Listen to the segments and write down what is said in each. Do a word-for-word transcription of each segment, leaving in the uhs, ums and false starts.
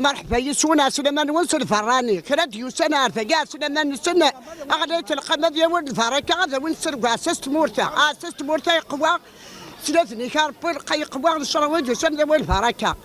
Merḥba yes-wen, ɛeslama-nwen s lberrani. Kra d-yusan ar dagi, ɛeslama-nsen, ɣlayet lqima ad yawi lbaraka, ad awin ssergu ɛessas tmurt-a. Ɛessas tmurt-a yeqwa, s laden-ik a Rebbi, lqa yeqwa, ncallah wid yusan ad yawi lbaraka.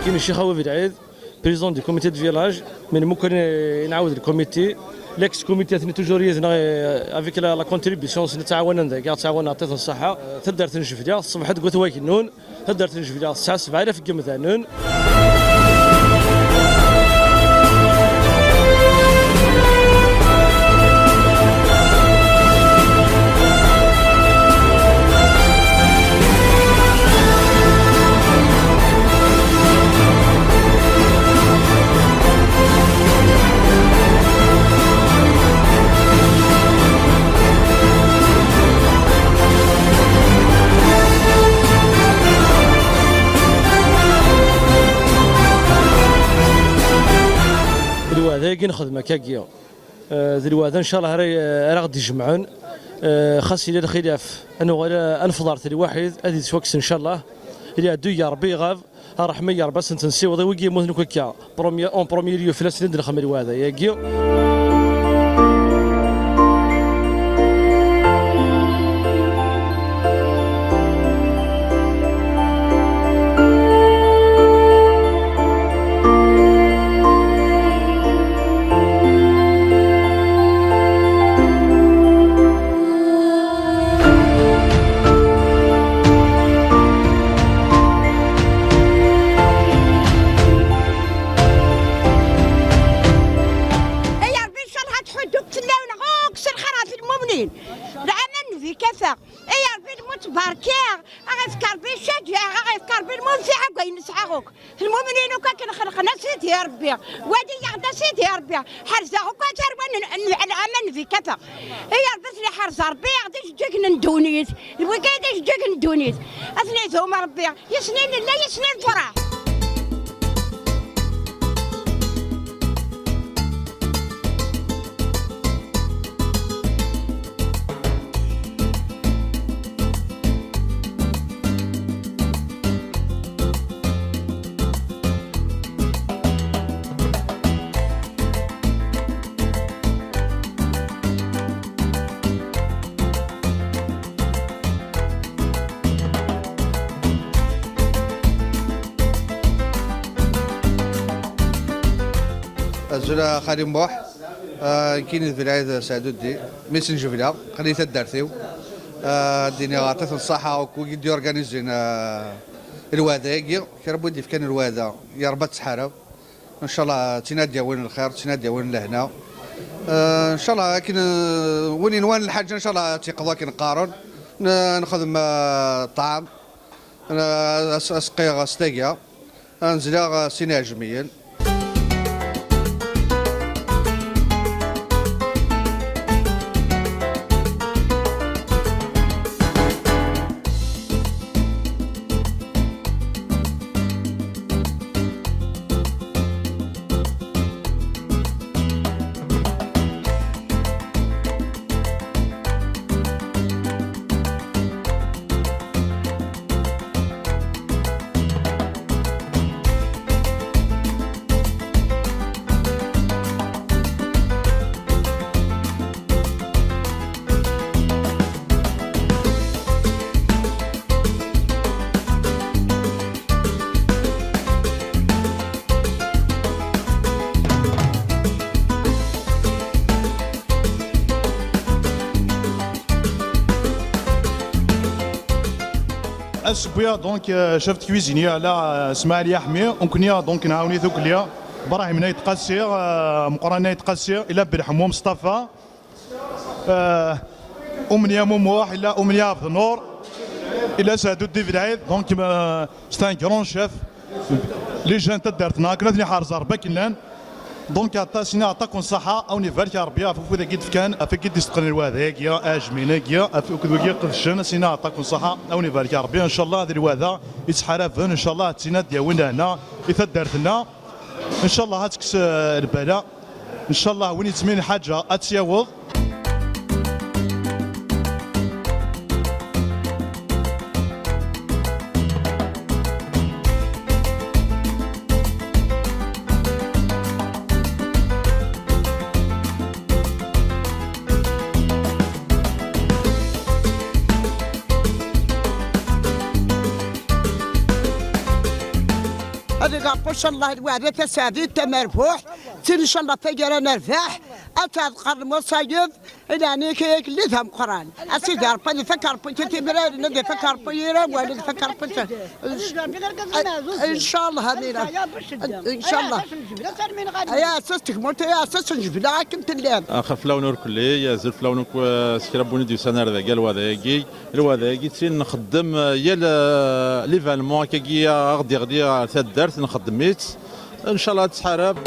Kini Ccix Awi Belɛid, président du comité de village, mais nous connaissons le comité, l'ex-comité, c'est toujours avec la, la contribution, c'est نتعاون عندك، تعاون عطيتنا الصحة. Taddart n Jebla, ṣṣbeḥ deg Wat Wagennun, taddart n Jebla tesɛa sebɛa alaf n yimdanen. D lweɛda-agi nexdem akkagi. Eh, d lweɛda, ncallah, ara, ara ɣ-d-ijemɛen. Eh, xas yella lxilaf, ad nuɣal ad nefḍer lwaḥid, ad yettwakkes, ncallah. Ad iɛeddu ya Rebbi iɣab, ṛṛeḥma ya Ṛebbi ad sent-nsiweḍ i wigi yemmuten akk akka. Premier, en premier lieu, fell-asen i d-nexdem lweɛda-agi. Ay Ṛebbi, ncallah ad tḥuddum fell-awen akk s lxir ɣef lmumnin. Lɛama n Nnbi kafa. Ay Ṛebbi, lmut barkiɣ, a ɣ-ifk Ṛebbi ccajɛa, a ɣ-ifk Ṛebbi lmut fiɛa deg wayen nesɛa akk. Lmumnin akk akken xelqen a Sidi Ṛebbi. Wali-yaɣ-d a Sidi Ṛebbi. Ḥerzeɣ akk aserwan n, n, n lɛama n Nnbi kafa. Ay Ṛebbi, ad ten-iḥrez Ṛebbi, d ijeǧǧigen n ddunit. D wigi ay d ijeǧǧigen n ddunit. Ad ten-idum Ṛebbi. Yes-sen i nella, yes-sen i nefṛeḥ. Azul a Xali Muḥ. Ah, nekkini d Belɛid Saɛduddi, mmi-s n Jebla, xali taddart-iw. Ah, ad d-iniɣ aṭas n ṣṣaḥa akk wigi d-yurganizin, ah, lweɛda-agi. Kra n win d-yefkan lweɛda, ya Ṛebbi ad tḥareb. Ncallah d tin ad d-yawin lxir, d tin ad d-yawin lehna. Ah, ncallah akken, ah, win yenwan lḥaǧa, ncallah ad tt-yeqḍu akken qqaren. N-, nexdem, ah, ṭṭɛam. N-, as-, aseqqiɣ s tagi. Ad nezleɣ, ah, sin iɛejmiyen. Ass wwiɣ donc, euh, chef de cuisine ala, euh, Smaɛil Yaḥmi, nekkni donc nɛawen-it akk, Ibrahim Nayt Qasi, euh, Meqran Nayt Qasi, ila Belḥemmu Mustafa, euh, Umnia Mumuḥ, ila Umnia Abdenur, ila Saɛduddi Belɛid, donc, euh, c'est un grand chef. Les jeunes n taddart-nneɣ akken ad ten-iḥrez Ṛebbi akken llan. Donc aṭas, a s-iniɣ aṭak n ṣṣaḥa, a wen-ibarek Ṛebbi ɣef ufud-agi d-fkan, ɣef wigi d-iseqqen lweɛda-agi, aɛejmi-agi, ɣef akked wigi iqedcen, a s-iniɣ aṭak n ṣṣaḥa, a wen-ibarek Ṛebbi. Ncallah di lweɛda yettḥaraben, ncallah d tin ad d-yawin lehna i taddart-nneɣ. Ncallah ad tekkes, eh, lbala. Ncallah win yettmin lḥaǧa ad tt-yaweḍ. Ad iɣerqu ncallah lweɛda taseɛdit tamerbuḥt, tin ncallah taggara nerbeḥ, ad tɛedqer lmuṣayeb, i leɛnaya-k ay agellid ameqqran. A Sidi Ṛebbi, ad ifak Ṛebbi timraren, ad ifak Ṛebbi irawal, ad ifak Ṛebbi. Ncallah, amina. Ncallah. Ay aɛessas n tgmurt, ay aɛessas n jebla, akken telliḍ. Axir fell-awen urkelli, azul fell-awen akk, eh, s kra n win i d-yusan ar dagi, ar lweɛda-agi. Lweɛda-agi d tin nxeddem, eh, yal, eh, l'événement akkagi, eh, aɣ-d-yeɣli ɣer taddart, nxeddem-itt. Ncallah ad tettḥarab.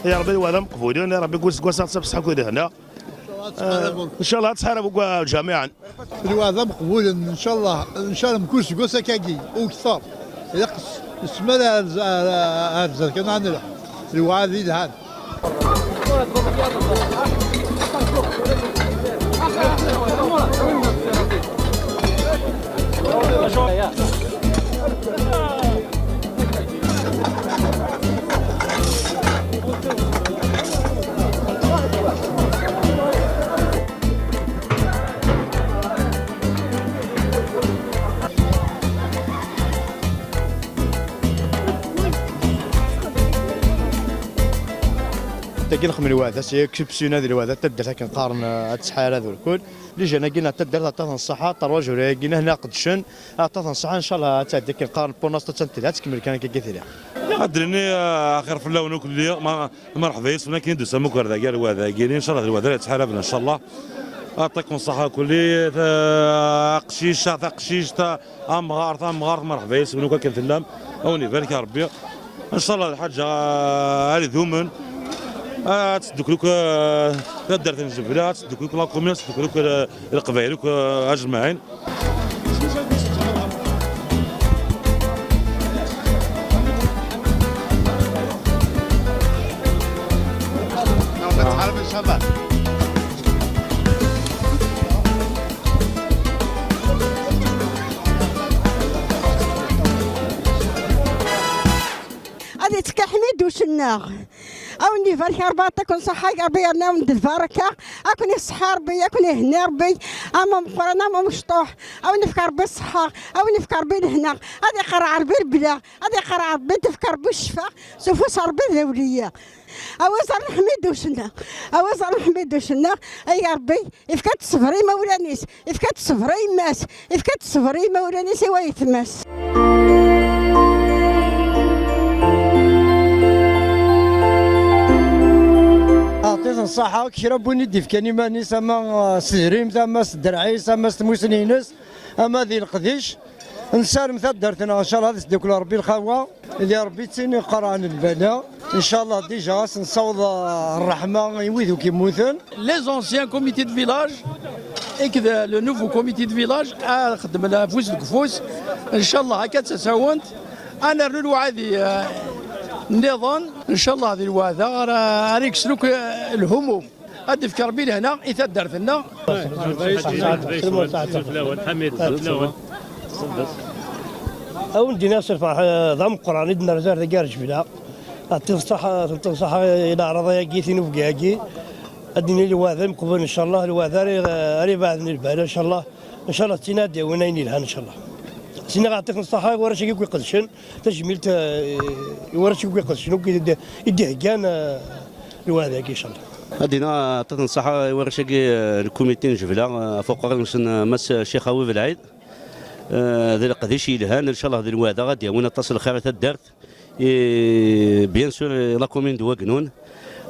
Ya Ṛebbi, lweɛda meqbulen, ya Ṛebbi, kul seg wass ad ɣ-tafeḍ ṣṣeḥḥa akked lehna. Ncallah ad tettḥarab akk ǧamiɛan. Lweɛda meqbulen, ncallah, ncallah mkul seg wass akkagi, u kter. Ilaq s-, nesmal ar, ar, ar zdat kan ad nelḥu. Lweɛd yelhan. Dagi nxemmel lweɛda, c'est exceptionnel di lweɛda, taddart akken qqaren, eh, ad tettḥarab d lkul. Lijan-agi n taddart aṭas n ṣṣaḥa, ṭerwa jura-agi nehna qedcen, aṭas n ṣṣaḥa, ncallah ad tɛeddi akken qqaren, pour l'instant ad tkemmel kan akka tili. Ad d-nini, eh, axir fell-awen ukelli, ma, merḥba yes-wen akken i d-tusam akk ar dagi, ar lweɛda-agi, ncallah d lweɛda ara yettḥaraben, ncallah. Aṭak n ṣṣaḥa ukelli, ta-, aqcic, taqcict, amɣar, tamɣart, merḥba yes-wen akk akken tellam, a wen-ibarek Rebbi. Ncallah lḥaǧa ad idumen, ad teddukel akk, eh, taddart n Jebla, ad teddukel akk la commune, ad teddukel akk, eh, Leqbayel akk, eh, ajmaɛin. Ad ittekk aḥmid ucennaɣ. A wen-ibarek Rebbi, aṭak n ṣṣeḥḥa, Rebbi yerna-wen-d lbaraka. A ken-iṣeḥḥa Rebbi, a ken-ihenni Rebbi. Ama meqqran, ama mecṭuḥ. A wen-ifk Rebbi ṣṣeḥḥa, a wen-ifk Rebbi lehna. Ad iqerreɛ Rebbi lebla, ad iqerreɛ Rebbi, tefk Rebbi ccfa. S ufus Rebbi d awliya. A wer ẓer Ḥmiduc-nneɣ, a wer ẓer Ḥmiduc-nneɣ, ay Rebbi, ifka-d ṣṣber i imawlan-is, ifka-d ṣṣber i yemma-s, ifka-d ṣṣber i imawlan-is i wayetma-s. Aɛṭit n ṣṣaḥa, kra n win i d-ifkan iman-is, ama, uh, s tedrimt, ama s dderɛ-is, ama s tmussni-ines, ama di leqdic. Nessarem taddart-nneɣ, ncallah, ad isdukkel Rebbi lxawa. Di Rebbi d tin iqerɛen lbala. Ncallah, déjà, ad s-nessaweḍ, uh, ṛṛeḥma i wid akk yemmuten. Les anciens comités de village et que le nouveau comité de village, ad xedmen afus deg ufus. Ncallah, akka d tasawent. Ad nernu lewɛadi, uh, nniḍen. Ncallah, di lweɛda ara, ara yekksen akk, uh, lhumum. Ad d-ifk Rebbi lehna i taddart-nneɣ. Ḥamid, fell-awen. A wen-d-iniɣ s lferḥ, eh, d ameqqran i d-nerza ar dagi ar Jebla. Ad ṭṭif ṣṣaḥa, ad ṭṭif ṣṣaḥa i leɛraḍa-agi, tinubga-agi. Ad d-nini lweɛda meqbul, ncallah, lweɛda ara, ara ibeɛden i lbal, ncallah. Ncallah, d tin ad d-yawin ayen yelhan, ncallah. Sin-aɣ aɛṭif n ṣṣaḥa i warrac-agi akk iqedcen, tajmilt, eh, i warrac-agi akk iqedcen, akk i d-, i d-iheggan, eh, lweɛda-agi, ncallah. Ad d-iniɣ aṭṭif n ṣṣaḥa i warrac-agi, eh, lkumiti n Jebla, eh, ɣef uqerru-nsen, eh, Mass Ccix Awi Belɛid. Eh, d leqdic yelhan, ncallah d lweɛda ad d-yawin aṭas n lxir i taddart. I, bien sûr, i la commune de Wagnun.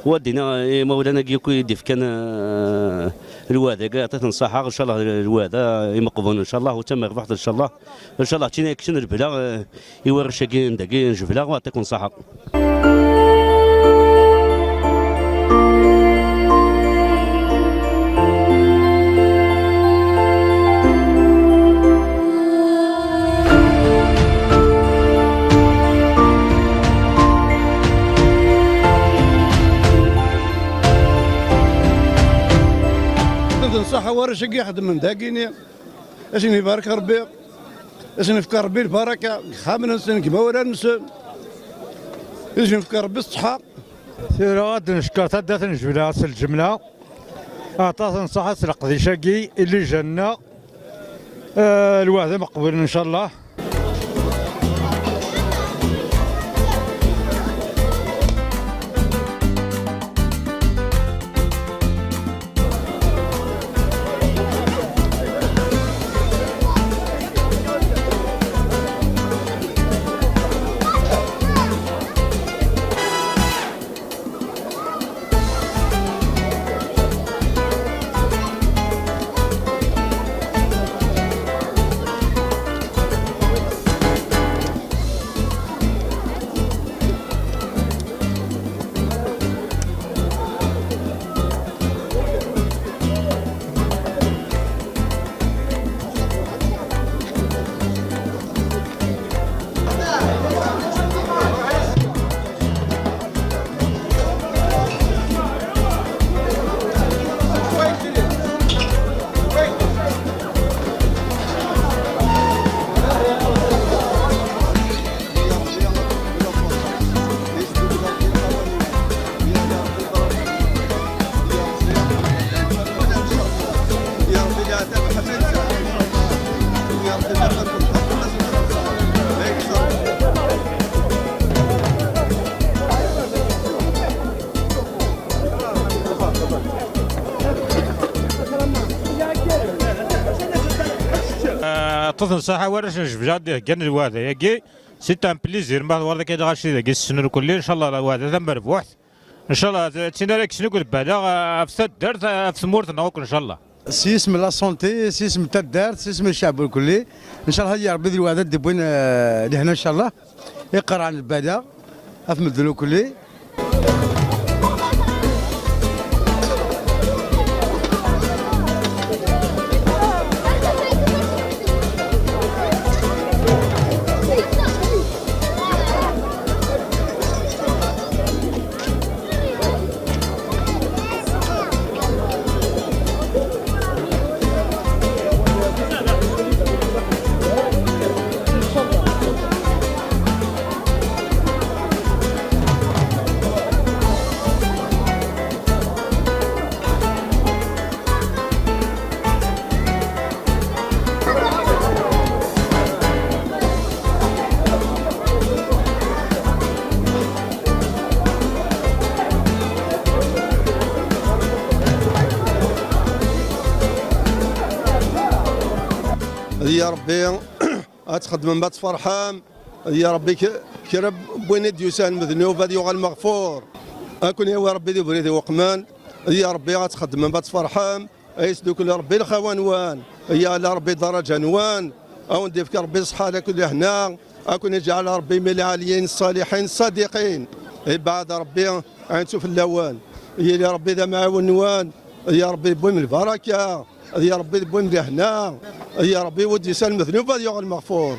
U ad d-iniɣ i imawlan-agi akk i d-ifkan, eh, lweɛda-agi, aṭṭif n ṣṣaḥa, ncallah lweɛda imeqbul, ncallah, u d tamerbuḥt, ncallah. Ncallah, d tin ara yekksen lebla, eh, i warrac-agi n dagi n Jebla, u aṭṭif n ṣṣaḥa. Ad nṣaḥ warrac-agi ixeddmen dagini, ad sen-ibarek Rebbi, ad sen-ifk Rebbi lbaraka deg yexxamen-nsen, deg imawlan-nsen, ad sen-ifk Rebbi ṣṣeḥḥa. Tura ad d-neckeṛ taddart n Jebla s lǧemla, aṭas n ṣṣeḥḥa s leqdic-agi i lija-nneɣ. Eh, lweɛda meqbul, ncallah. Ah, ṭṭef n ṣṣaḥa warrac n Jebla d-iheggan lweɛda-agi. C'est un plaisir, ma twalaḍ akka lɣaci dagi ssnen lkulli, ncallah lweɛda tamerbuḥt. Ncallah d tin ara yekksen akk lbala, ah, ɣef taddart, ah, ɣef tmurt-nneɣ akk, ncallah. S yisem la santé, s yisem taddart, s yisem ccɛeb lkulli. Ncallah ya Rebbi d lweɛda d-iwwin, eh, lehna, ncallah. Iqerɛen lbala ɣef medden lkulli. Ya Rebbi, ad txedmem, ad tferḥem. Ya Rebbi, k-, kra n win i d-yusan mednub ad yuɣal meɣfur. Ad ken-yawi Rebbi di ubrid iweqmen. Ya Rebbi, ad txedmem, ad tferḥem. Ay sdukkel Rebbi lxawa-nwen. Ya ala Rebbi ddaraǧa-nwen. Ad wen-d-ifk Rebbi ṣṣeḥḥa, ala kulli hna. Ad ken-iǧɛel Rebbi mi lɛaliyin, ṣṣaliḥin, ṣṣadiqin. Ibɛed Rebbi ɛinsu fell-awen. Yili Rebbi d amɛiwen-nwen. Ya Rebbi, wwim lbaraka. Ad ya Rebbi d win lehna, ad ya Rebbi wid d-yusan mednub ad yuɣal meɣfur.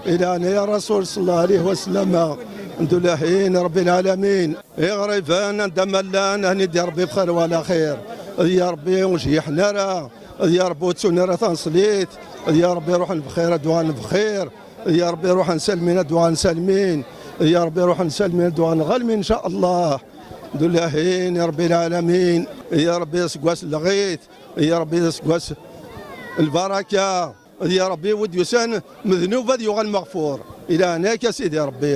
Ilahna ya Rasul sallallahu alayhi wa sallam, ندعي لرب العالمين. Iɣriben anda ma llan, ad id-ya Rebbi bxir wa la xir. Ad ya Rebbi ur jyiḥen ara, Ya Ṛebbi ur ttun ara taneṣlit. Ya Ṛebbi ruḥen bxir ad uɣalen bxir. Ya Ṛebbi ruḥen salmin ad uɣalen salmin. Ya Ṛebbi ruḥen salmin ad uɣalen ɣalmin, in ca Allah. Alḥemdulillahi Ṛebbi lɛalamin. Ya Ṛebbi aseggas n lɣit. Ya Ṛebbi aseggas n lbaraka. Ya Ṛebbi wi d-yusan mednub ad yuɣal meɣfur. Ilahen-ak a Sidi Ṛebbi.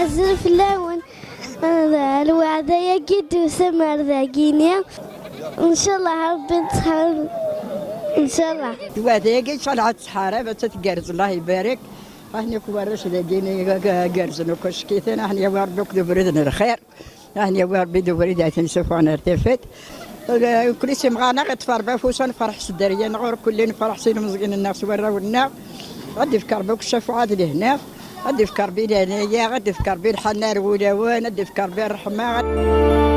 Azul fell-awen. Lweɛda-agi d-tusam ar dagini. Ncallah Ṛebbi nettḥal. Ncallah. Lweɛda-agi ncallah ad tḥarab, ad tgerrez, Allah ibarek. Aḥni akk warrac dagini gerrzen akk ackkiten, aḥni yawi Ṛebbi akk d ubrid n lxir. Aḥni yawi Ṛebbi d ubrid ay ten-isuffɣen ar tafat. Kulli s imɣan-nneɣ iṭṭef Ṛebbi afus, ad nferḥ s dderya-nneɣ, ur kulli nferḥ s ilemẓiyen-nneɣ s warraw-nneɣ. Ad d-ifk Ṛebbi akk ccafaɛa d lehna. Ad d-ifk Ṛebbi lehnaya, ad d-ifk Ṛebbi lḥanna ar wulawen, ad d-ifk Ṛebbi ṛṛeḥma.